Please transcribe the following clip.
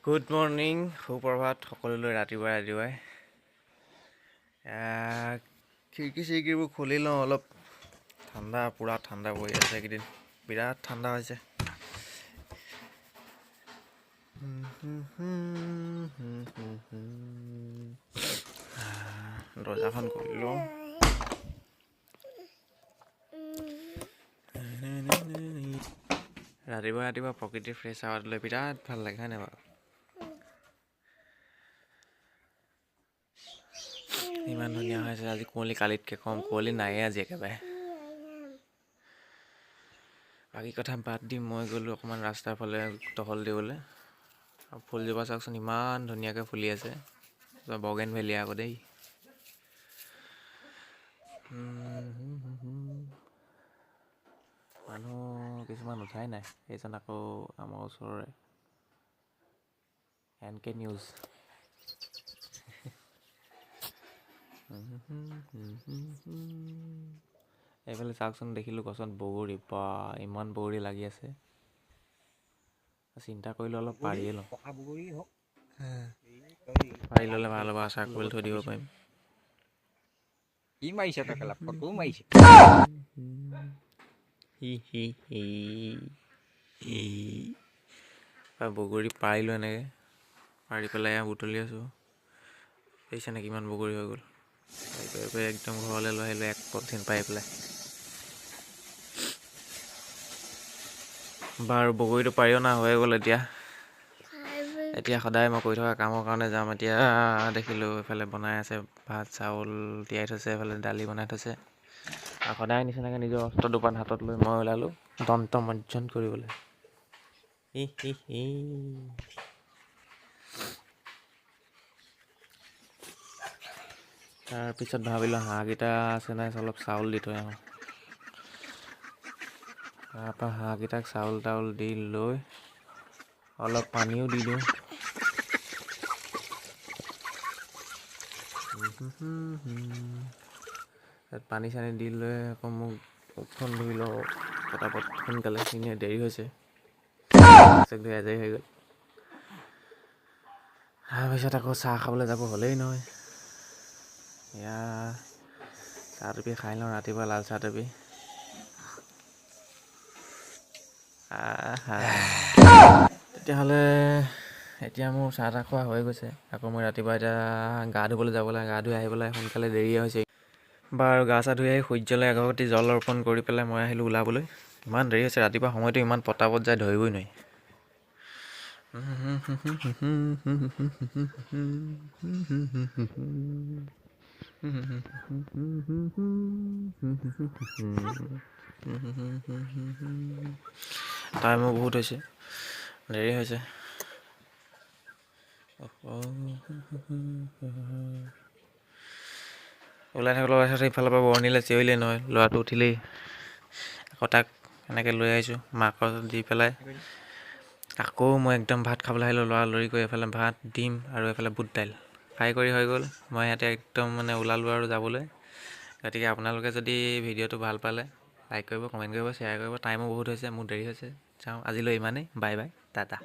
Good morning, সুপ্ৰভাত সকলোলৈ। ৰাতিপুৱাই ৰাতিপুৱাই খিৰিকী চিৰিকীবোৰ খুলি লওঁ, অলপ ঠাণ্ডা, পূৰা ঠাণ্ডা পৰি আছে এইকেইদিন, বিৰাট ঠাণ্ডা হৈছে। দৰ্জাখন খুলি লওঁ। ৰাতিপুৱা ৰাতিপুৱা প্ৰকৃতিৰ ফ্ৰেছ হাৱাটো লৈ বিৰাট ভাল লাগে, হয়নে বাৰু? ইমান ধুনীয়া হৈ আছে আজি। কুঁৱলী কালিতকৈ কম, কুঁৱলী নায়েই আজি একেবাৰে। বাকী কথা বাদ দি মই গ'লোঁ অকণমান ৰাস্তাৰ ফালে টহল দিবলৈ। আৰু ফুলজোপা চাওকচোন, ইমান ধুনীয়াকৈ ফুলি আছে, বগেন ভেলিয়া আকৌ দেই। মানুহ কিছুমান উঠাই নাই, সেইজন আকৌ আমাৰ ওচৰৰে এন কে নিউজ। এইফালে চাওকচোন, দেখিলোঁ গছত বগৰী, বা ইমান বগৰী লাগি আছে। চিন্তা কৰিলোঁ অলপ পাৰিয়ে লওঁ, পাৰি ল'লে ভাল হ'ব, আচাৰ কৰি থৈ দিব পাৰিম। কি মাৰিছে তই? ফটো মাৰিছে। বগৰী পাৰিলোঁ, এনেকৈ পাৰি পেলাই বুটলি আছোঁ। দেখিছে নে কিমান বগৰী হৈ গ'ল। পাৰি পাৰি পাৰি একদম ঘৰলৈ লৈ আহিলোঁ এক পলিথিন পাৰি পেলাই। বাৰু বগৰীটো পাৰি অনা হৈয়ে গ'ল। এতিয়া এতিয়া সদায় মই কৰি থকা কামৰ কাৰণে যাম। এতিয়া দেখিলোঁ এইফালে বনাই আছে ভাত, চাউল তিয়াই থৈছে, এইফালে দালি বনাই থৈছে। আৰু সদায় নিচিনাকৈ নিজৰ অস্ত্ৰ দুপাত হাতত লৈ মই ওলালোঁ দন্ত মজ্জন কৰিবলৈ। হি হি হি। তাৰপিছত ভাবিলোঁ হাঁহকেইটা আছে নাই, অলপ চাউল দি থৈ আহোঁ। তাৰপৰা হাঁহকেইটাক চাউল তাউল দি লৈ অলপ পানীও দি দিওঁ। তাত পানী চানী দি লৈ আকৌ মোক মুখখন ধুই লওঁ পটাপট, সোনকালে, এনেই দেৰি হৈছে, ধুই আজৰি হৈ গ'ল। তাৰপিছত আকৌ চাহ খাবলৈ যাব হ'লেই নহয়। এয়া চাহ টুপি খাই লওঁ ৰাতিপুৱা, লাল চাহ টুপি। তেতিয়াহ'লে এতিয়া মোৰ চাহ তাহ খোৱা হৈ গৈছে। আকৌ মই ৰাতিপুৱা এতিয়া গা ধুবলৈ যাব লাগে, গা ধুই আহি পেলাই সোনকালে, দেৰিয়ে হৈছে। বাৰু গা চা ধুই আহি সূৰ্যলৈ এগৱতী জল অৰ্পণ কৰি পেলাই মই আহিলোঁ ওলাবলৈ। ইমান দেৰি হৈছে, ৰাতিপুৱা সময়টো ইমান পটাপট যায়, ধৰিবই নোৱাৰি। টাইমো বহুত হৈছে, দেৰি হৈছে। ওলাই থাকোঁতে ওলাই থাকোঁতে ইফালৰ পৰা বৰ্ণিলে চিঞৰিলে নহয়, ল'ৰাটো উঠিলেই। আকৌ তাক এনেকৈ লৈ আহিছোঁ মাকৰ দি পেলাই। আকৌ মই একদম ভাত খাবলৈ আহিলোঁ লৰালৰি কৰি। এইফালে ভাত ডিম আৰু এইফালে বুট দাইল খাই কৰি হৈ গ'ল। মই ইয়াতে একদম মানে ওলালোঁ আৰু যাবলৈ। গতিকে আপোনালোকে যদি ভিডিঅ'টো ভাল পালে লাইক কৰিব, কমেণ্ট কৰিব, শ্বেয়াৰ কৰিব। টাইমো বহুত হৈছে, মোৰ দেৰি হৈছে, যাওঁ। আজিলৈ ইমানেই, বাই বাই, টাটা।